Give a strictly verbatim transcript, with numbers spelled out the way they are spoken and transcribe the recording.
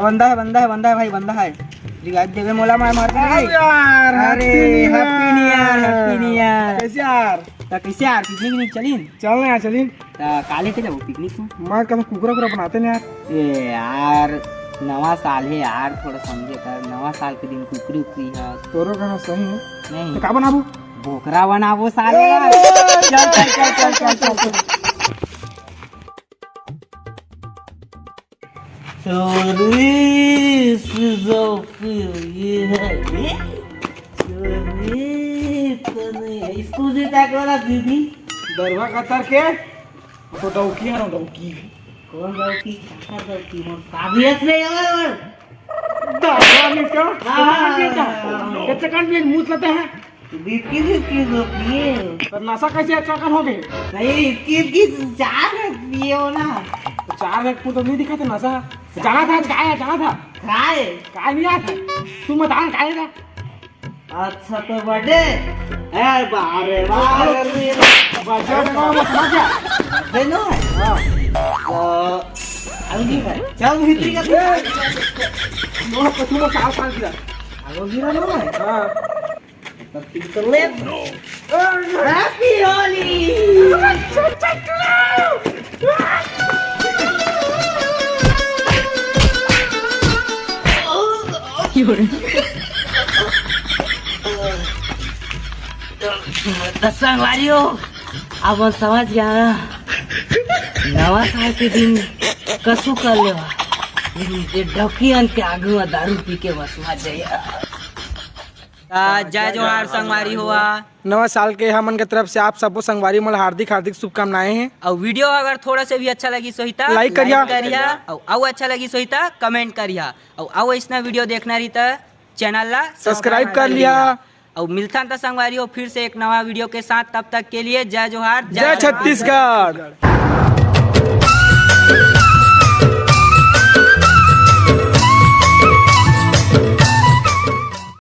बंदा है, बंदा है, बंदा है भाई, बंदा है। रिवाज देवे मोला मार मार के नहीं। यार, अरे, Happy New Year। Happy New Year, Happy New Year। कैसे यार? त कैसे यार, पिकनिक नहीं चलिन? चल ना यार, चलिन। त काले के जाबो पिकनिक में? मैं कहूँ कुकरा कुकरा बनाते ना यार। ए यार, नवा साल है यार, थोड़ा समझे कर, नवा साल के दिन कुकरी उकरी है। तोरो कहना सही है। नहीं। तो का बनाबो? बोकरा बनाबो साले यार। चल, चल, चल। छोरी, ये है ये। छोरी, तने स्कूल से तक वाला दीदी। दरवा कतर के? तो डौकी है ना, डौकी। कौन डौकी? काका डौकी, मोर काबिलियत नहीं है, और। दरवा में क्या? हाँ। कच्चा कान भी मुंह लेते हैं। इतनी, इतनी तो पिए। पर नशा कैसे अच्छा कर हो गए? नहीं, इतनी, इतनी चार में पिए हो ना। तो चार में तो नहीं दिखा था नशा। जाना था आज, काय है, जाना था। काय? काय नहीं आता। तू मत आन, काय था। अच्छा, तो बर्थडे। ए, बाप रे, बाप रे। बर्थडे का मत समझ जा। बर्थडे नो है? हाँ। तो, अलगी भाई। चल, भीतरी का। ए, नो, तो तू साल, साल की। अलगी ना नो है? हाँ। Happy Holi। त संगवारी हो, अब हम समझ गया ना, नवा साल के दिन कसू कर लेवा, लेकिन ये डौकी अंत के आगू में दारू पी के बस मत जाइए। त जय जोहार संगवारी हो। नवा साल के हमन के तरफ से आप सबो संगवारी मन ल हार्दिक हार्दिक शुभकामनाएं हैं। अउ वीडियो अगर थोड़ा से भी अच्छा लगी सोही त like करिहा। करिहा, अउ, अउ अच्छा लगी सोही त कमेंट करिहा, अउ, अउ ऐसना वीडियो देखना रही त चैनल ला सब्सक्राइब कर लिहा। अउ मिलथन त संगवारी हो फिर से एक नवा वीडियो के साथ, तब तक के लिए जय जोहार, जय छत्तीसगढ़।